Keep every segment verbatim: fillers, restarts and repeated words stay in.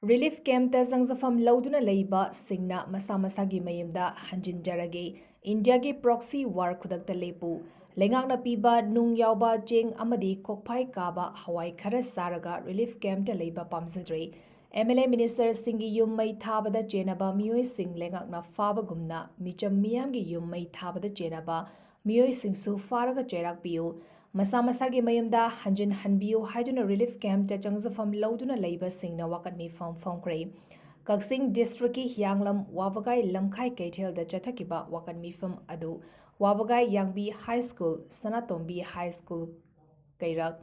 Relief ꯀꯦꯝꯞꯇ ꯆꯪꯖꯐꯝ ꯂꯧꯗꯨꯅ ꯂꯩꯕꯁꯤꯡꯅ ꯃꯁꯥ ꯃꯁꯥꯒꯤ ꯃꯌꯨꯝꯗ ꯍꯟꯖꯤꯟꯖꯔꯒꯦ꯫ ꯏꯟꯗꯤꯌꯥꯒꯤ ꯄ꯭ꯔꯣꯛꯁꯤ ꯋꯥꯔ ꯈꯨꯗꯛꯇ ꯂꯦꯞꯄꯨ꯫ ꯂꯩꯉꯥꯛꯅ ꯄꯤꯕ ꯅꯨꯡ ꯌꯥꯎꯕ ꯆꯦꯡ ꯑꯃꯗꯤ ꯀꯣꯛꯐꯥꯏ ꯀꯥꯕ ꯍꯋꯥꯏ ꯈꯔ ꯆꯥꯔꯒ ꯔꯤꯂꯤꯐ ꯀꯦꯝꯞꯇ ꯂꯩꯕ ꯄꯥꯝꯖꯗ꯭ꯔꯦ꯫ ꯑꯦꯝ ꯑꯦꯜ ꯑꯦ ꯃꯤꯅꯤꯁꯇꯔꯁꯤꯡꯒꯤ ꯌꯨꯝ ꯃꯩ ꯊꯥꯕꯗ ꯆꯦꯟꯅꯕ ꯃꯤꯑꯣꯏꯁꯤꯡ ꯂꯩꯉꯥꯛꯅ ꯐꯥꯕꯒꯨꯝꯅ ꯃꯤꯆꯝ ꯃꯤꯌꯥꯝꯒꯤ ꯌꯨꯝ ꯃꯩ ꯊꯥꯕꯗ ꯆꯦꯟꯅꯕ ꯃꯤꯑꯣꯏꯁꯤꯡꯁꯨ ꯐꯥꯔꯒ ꯆꯩꯔꯥꯛ ꯄꯤꯌꯨ꯫ ꯃꯁꯥ ꯃꯁꯥꯒꯤ ꯃꯌꯨꯝꯗ ꯍꯟꯖꯤꯟꯍꯟꯕꯤꯌꯨ ꯍꯥꯏꯗꯨꯅ ꯔꯤꯂꯤꯐ ꯀꯦꯝꯞꯇ ꯆꯪꯖꯐꯝ ꯂꯧꯗꯨꯅ ꯂꯩꯕꯁꯤꯡꯅ ꯋꯥꯀꯠ ꯃꯤꯐꯝ ꯐꯣꯡꯈ꯭ꯔꯦ꯫ ꯀꯛꯆꯤꯡ ꯗꯤꯁꯇ꯭ꯔꯤꯛꯀꯤ ꯍꯤꯌꯥꯡꯂꯝ ꯋꯥꯕꯒꯥꯏ ꯂꯝꯈꯥꯏ ꯀꯩꯊꯦꯜꯗ ꯆꯠꯊꯈꯤꯕ ꯋꯥꯀꯠ ꯃꯤꯐꯝ ꯑꯗꯨ ꯋꯥꯕꯒꯥꯏ ꯌꯥꯡꯕꯤ ꯍꯥꯏ ꯁ꯭ꯀꯨꯜ, ꯁꯅꯥꯇꯣꯝꯕꯤ ꯍꯥꯏ ꯁ꯭ꯀꯨꯜ ꯀꯩꯔꯛ,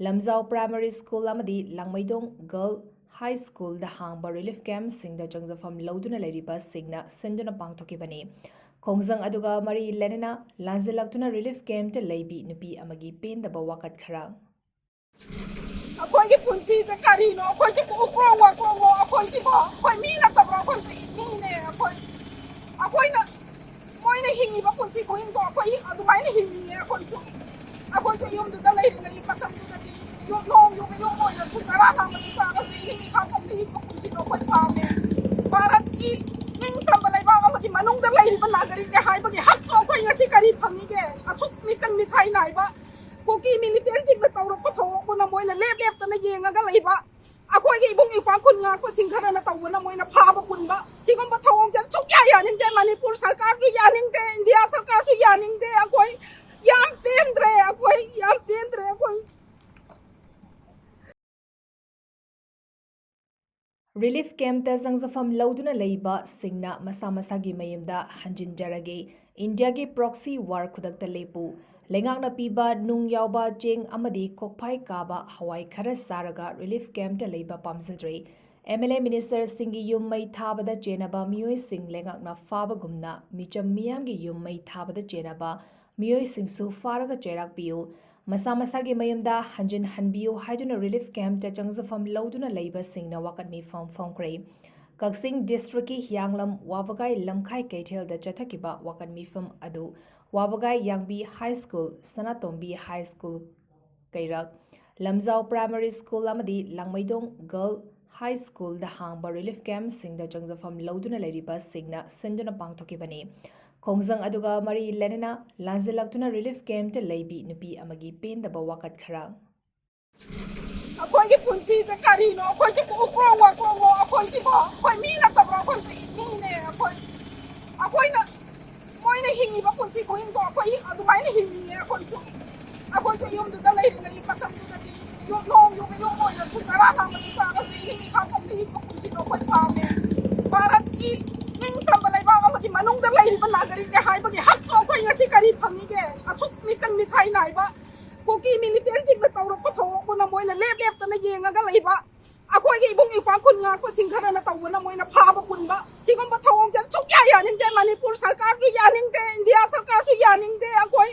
ꯂꯝꯖꯥꯎ ꯄ꯭ꯔꯥꯏꯃꯥꯔꯤ ꯁ꯭ꯀꯨꯜ ꯑꯃꯗꯤ ꯂꯥꯡꯃꯩꯗꯣꯡ ꯒꯔꯜ ꯍꯥꯏ ꯁ꯭ꯀꯨꯜꯗ ꯍꯥꯡꯕ ꯔꯤꯂꯤꯐ ꯀꯦꯝꯞꯁꯤꯡꯗ ꯆꯪꯖꯐꯝ ꯂꯧꯗꯨꯅ ꯂꯩꯔꯤꯕꯁꯤꯡꯅ ꯁꯤꯟꯗꯨꯅ ꯄꯥꯡꯊꯣꯛꯈꯤꯕꯅꯤ꯫ ꯈꯣꯡꯖꯪ ꯑꯗꯨꯒ ꯃꯔꯤ ꯂꯩꯅꯅ ꯂꯥꯟꯖꯦꯜꯂꯛꯇꯨꯅ ꯔꯤꯂꯤꯐ ꯀꯦꯝꯞꯇ ꯂꯩꯕꯤ ꯅꯨꯄꯤ ꯑꯃꯒꯤ ꯄꯦꯟꯗꯕ ꯋꯥꯀꯠ ꯈꯔ꯫ ꯑꯩꯈꯣꯏꯒꯤ ꯄꯨꯟꯁꯤꯁꯦ ꯀꯔꯤꯅꯣ? ꯑꯩꯈꯣꯏꯁꯦ ꯀꯣꯛ ꯀ꯭ꯔꯣꯡ ꯋꯥ ꯀ꯭ꯔꯣꯡ ꯋꯥ, ꯑꯩꯈꯣꯏꯁꯤꯕꯣ, ꯑꯩꯈꯣꯏ ꯃꯤ ꯅꯠꯇꯕ꯭ꯔꯣ? ꯑꯩꯈꯣꯏꯁꯨ ꯃꯤꯅꯦ꯫ ꯑꯩꯈꯣꯏ, ꯑꯩꯈꯣꯏꯅ, ꯃꯣꯏꯅ ꯍꯤꯡꯉꯤꯕ ꯄꯨꯟꯁꯤ ꯈꯨꯍꯤꯡꯗꯣ ꯑꯩꯈꯣꯏ ꯑꯗꯨꯃꯥꯏꯅ ꯍꯤꯡꯅꯤꯡꯉꯦ꯫ ꯑꯩꯈꯣꯏꯁꯨ, ꯑꯩꯈꯣꯏꯁꯨ ꯌꯨꯝꯗꯨꯗ ꯂꯩꯔꯤꯉꯩ ꯃꯇꯝꯗꯨꯗꯗꯤ ꯌꯣ-, ꯅꯣꯡ ꯌꯣ-, ꯌꯣ-, ꯑꯣꯏꯔꯁꯨ ꯆꯔꯥ ꯍꯥꯡꯕꯗ ꯆꯥꯔꯁꯨ ꯏꯍꯤꯡ ꯏꯐꯥꯐꯝꯗ ꯍꯤꯡꯕ ꯄꯨꯟꯁꯤꯗꯣ ꯑꯩꯈꯣꯏ ꯄꯥꯝꯃꯦ꯫ ꯚꯥꯔꯠꯀꯤ ꯅꯤꯡꯇꯝꯕ ꯂꯩꯕꯥꯛ ꯑꯃꯒꯤ ꯃꯅꯨꯡꯗ ꯂꯩꯔꯤꯕ ꯅꯥꯒꯔꯤꯛꯅꯦ ꯍꯥꯏꯕꯒꯤ ꯍꯛꯇꯣ ꯑꯩꯈꯣꯏ ꯉꯁꯤ ꯀꯔꯤ ꯐꯪꯉꯤꯒꯦ? ꯑꯁꯨꯛ ꯃꯤꯆꯪ ꯃꯤꯈꯥꯏ ꯅꯥꯏꯕ ꯀꯨꯀꯤ ꯃꯤꯂꯤꯇꯦꯟꯁꯤꯡꯅ ꯇꯧꯔꯛꯄ ꯊꯧꯑꯣꯡꯗꯨꯅ ꯃꯣꯏꯅ ꯂꯦꯞ ꯂꯦꯞꯇꯅ ꯌꯦꯡꯉꯒ ꯂꯩꯕ꯫ ꯑꯩꯈꯣꯏꯒꯤ ꯏꯕꯨꯡ ꯏꯄ꯭ꯋꯥ ꯈꯨꯟ ꯉꯥꯛꯄꯁꯤꯡ ꯈꯔꯅ ꯇꯧꯕꯅ ꯃꯣꯏꯅ ꯐꯥꯕ ꯄꯨꯟꯕ꯫ ꯁꯤꯒꯨꯝꯕ ꯊꯧꯑꯣꯡꯁꯦ ꯁꯨꯛꯌꯥ ꯌꯥꯅꯤꯡꯗꯦ꯫ ꯃꯅꯤꯄꯨꯔ ꯁꯔꯀꯥꯔꯁꯨ ꯌꯥꯅꯤꯡꯗꯦ, ꯏꯟꯗꯤꯌꯥ ꯁꯔꯀꯥꯔꯁꯨ ꯌꯥꯅꯤꯡꯗꯦ꯫ ꯑꯩꯈꯣꯏ ꯌꯥꯝ ꯄꯦꯟꯗ꯭ꯔꯦ, ꯑꯩꯈꯣꯏ ꯌꯥꯝ ꯄꯦꯟꯗ꯭ꯔꯦ, ꯑꯩꯈꯣꯏ꯫ ꯔꯤꯂꯤꯐ ꯀꯦꯝꯞꯇ ꯆꯪꯖꯐꯝ ꯂꯧꯗꯨꯅ ꯂꯩꯕꯁꯤꯡꯅ ꯃꯁꯥ ꯃꯁꯥꯒꯤ ꯃꯌꯨꯝꯗ ꯍꯟꯖꯤꯟꯖꯔꯒꯦ꯫ ꯏꯟꯗꯤꯌꯥꯒꯤ ꯄ꯭ꯔꯣꯛꯁꯤ ꯋꯥꯔ ꯈꯨꯗꯛꯇ ꯂꯦꯞꯄꯨ꯫ ꯂꯩꯉꯥꯛꯅ ꯄꯤꯕ ꯅꯨꯡ ꯌꯥꯎꯕ ꯆꯦꯡ ꯑꯃꯗꯤ ꯀꯣꯛꯐꯥꯏ ꯀꯥꯕ ꯍꯋꯥꯏ ꯈꯔ ꯆꯥꯔꯒ ꯔꯤꯂꯤꯐ ꯀꯦꯝꯞꯇ ꯂꯩꯕ ꯄꯥꯝꯖꯗ꯭ꯔꯦ꯫ ꯑꯦꯝ ꯑꯦꯜ ꯑꯦ ꯃꯤꯅꯤꯁꯇꯔꯁꯤꯡꯒꯤ ꯌꯨꯝ ꯃꯩ ꯊꯥꯕꯗ ꯆꯦꯟꯅꯕ ꯃꯤꯑꯣꯏꯁꯤꯡ ꯂꯩꯉꯥꯛꯅ ꯐꯥꯕꯒꯨꯝꯅ ꯃꯤꯆꯝ ꯃꯤꯌꯥꯝꯒꯤ ꯌꯨꯝ ꯃꯩ ꯊꯥꯕꯗ ꯆꯦꯟꯅꯕ ꯃꯤꯑꯣꯏꯁꯤꯡꯁꯨ ꯐꯥꯔꯒ ꯆꯩꯔꯥꯛ ꯄꯤꯌꯨ꯫ ꯃꯁꯥ ꯃꯁꯥꯒꯤ ꯃꯌꯨꯝꯗ ꯍꯟꯖꯤꯟ ꯍꯟꯕꯤꯌꯨ ꯍꯥꯏꯗꯨꯅ ꯔꯤꯂꯤꯐ ꯀꯦꯝꯞꯇ ꯆꯪꯖꯐꯝ ꯂꯧꯗꯨꯅ ꯂꯩꯕꯁꯤꯡꯅ ꯋꯥꯀꯠ ꯃꯤꯐꯝ ꯐꯣꯡꯈ꯭ꯔꯦ꯫ ꯀꯛꯆꯤꯡ ꯗꯤꯁꯇ꯭ꯔꯤꯛꯀꯤ ꯍꯤꯌꯥꯡꯂꯝ ꯋꯥꯕꯒꯥꯏ ꯂꯝꯈꯥꯏ ꯀꯩꯊꯦꯜꯗ ꯆꯠꯊꯈꯤꯕ ꯋꯥꯀꯠ ꯃꯤꯐꯝ ꯑꯗꯨ ꯋꯥꯕꯒꯥꯏ ꯌꯥꯡꯕꯤ ꯍꯥꯏ ꯁ꯭ꯀꯨꯜ, ꯁꯅꯥꯇꯣꯝꯕꯤ ꯍꯥꯏ ꯁ꯭ꯀꯨꯜ ꯀꯩꯔꯛ, ꯂꯝꯖꯥꯎ ꯄ꯭ꯔꯥꯏꯃꯥꯔꯤ ꯁ꯭ꯀꯨꯜ ꯑꯃꯗꯤ ꯂꯥꯡꯃꯩꯗꯣꯡ ꯒꯔꯜ ꯍꯥꯏ ꯁ꯭ꯀꯨꯜꯗ ꯍꯥꯡꯕ ꯔꯤꯂꯤꯐ ꯀꯦꯝꯞꯁꯤꯡꯗ ꯆꯪꯖꯐꯝ ꯂꯧꯗꯨꯅ ꯂꯩꯔꯤꯕꯁꯤꯡꯅ ꯁꯤꯟꯗꯨꯅ ꯄꯥꯡꯊꯣꯛꯈꯤꯕꯅꯤ꯫ ꯈꯣꯡꯖꯪ ꯑꯗꯨꯒ ꯃꯔꯤ ꯂꯩꯅꯅ ꯂꯥꯟꯖꯦꯜꯂꯛꯇꯨꯅ ꯔꯤꯂꯤꯐ ꯀꯦꯝꯞꯇ ꯂꯩꯕꯤ ꯅꯨꯄꯤ ꯑꯃꯒꯤ ꯄꯦꯟꯗꯕ ꯋꯥꯀꯠ ꯈꯔ꯫ ꯑꯩꯈꯣꯏꯒꯤ ꯄꯨꯟꯁꯤꯁꯦ ꯀꯔꯤꯅꯣ? ꯑꯩꯈꯣꯏꯁꯦ ꯎꯀ꯭ꯔꯣꯡ ꯋꯥꯀ꯭ꯔꯣꯡꯂꯣ? ꯑꯩꯈꯣꯏꯁꯤꯕꯣ, ꯑꯩꯈꯣꯏ ꯃꯤ ꯅꯠꯇꯕ꯭ꯔꯣ? ꯑꯩꯈꯣꯏꯁꯨ ꯃꯤꯅꯦ꯫ ꯑꯩꯈꯣꯏ, ꯑꯩꯈꯣꯏꯅ, ꯃꯣꯏꯅ ꯍꯤꯡꯉꯤꯕ ꯄꯨꯟꯁꯤ ꯈꯨꯍꯤꯡꯗꯣ ꯑꯩꯈꯣꯏ ꯑꯗꯨꯃꯥꯏꯅ ꯍꯤꯡꯅꯤꯡꯉꯦ꯫ ꯑꯩꯈꯣꯏꯁꯨ, ꯑꯩꯈꯣꯏꯁꯨ ꯌꯨꯝꯗꯨꯗ ꯂꯩꯔꯤꯉꯩ ꯃꯇꯝꯗꯨꯗꯗꯤ ꯌꯨꯝ, ꯅꯣꯡ ꯌꯨꯝ, ꯌꯨꯝ ꯑꯣꯏꯔꯁꯨ ꯆꯔꯥ ꯍꯥꯡꯕꯗ ꯆꯥꯕꯁꯦ ꯏꯍꯤꯡ ꯏꯐꯥ ꯐꯝꯅ ꯍꯤꯡꯕ ꯄꯨꯟꯁꯤꯗꯣ ꯑꯩꯈꯣꯏ ꯄꯥꯝꯃꯦ꯫ ꯚꯥꯔꯠꯀꯤ ꯅꯤꯡꯇꯝꯕ ꯂꯩꯕꯥꯛ ꯑꯃꯒꯤ ꯃꯅꯨꯡꯗ ꯂꯩꯔꯤꯕ ꯅꯥꯒꯔꯤꯛꯅꯦ ꯍꯥꯏꯕꯒꯤ ꯍꯛꯇꯣ ꯑꯩꯈꯣꯏ ꯉꯁꯤ ꯀꯔꯤ ꯐꯪꯉꯤꯒꯦ? ꯑꯁꯨꯛ ꯃꯤꯆꯪ ꯃꯤꯈꯥꯏ ꯅꯥꯏꯕ ꯀꯨꯀꯤ ꯃꯤꯂꯤꯇꯦꯟꯁꯤꯡꯅ ꯇꯧꯔꯛꯄ ꯊꯧꯑꯣꯡꯗꯨꯅ ꯃꯣꯏꯅ ꯂꯦꯞ ꯂꯦꯞꯇꯅ ꯌꯦꯡꯉꯒ ꯂꯩꯕ, ꯑꯩꯈꯣꯏꯒꯤ ꯏꯕꯨꯡ ꯏꯄ꯭ꯋꯥ ꯈꯨꯟ ꯉꯥꯛꯄꯁꯤꯡ ꯈꯔꯅ ꯇꯧꯕꯅ ꯃꯣꯏꯅ ꯐꯥꯕ ꯄꯨꯟꯕ, ꯁꯤꯒꯨꯝꯕ ꯊꯧꯑꯣꯡꯁꯦ ꯁꯨꯛꯌꯥ ꯌꯥꯅꯤꯡꯗꯦ꯫ ꯃꯅꯤꯄꯨꯔ ꯁꯔꯀꯥꯔꯁꯨ ꯌꯥꯅꯤꯡꯗꯦ, ꯏꯟꯗꯤꯌꯥ ꯁꯔꯀꯥꯔꯁꯨ ꯌꯥꯅꯤꯡꯗꯦ꯫ ꯑꯩꯈꯣꯏ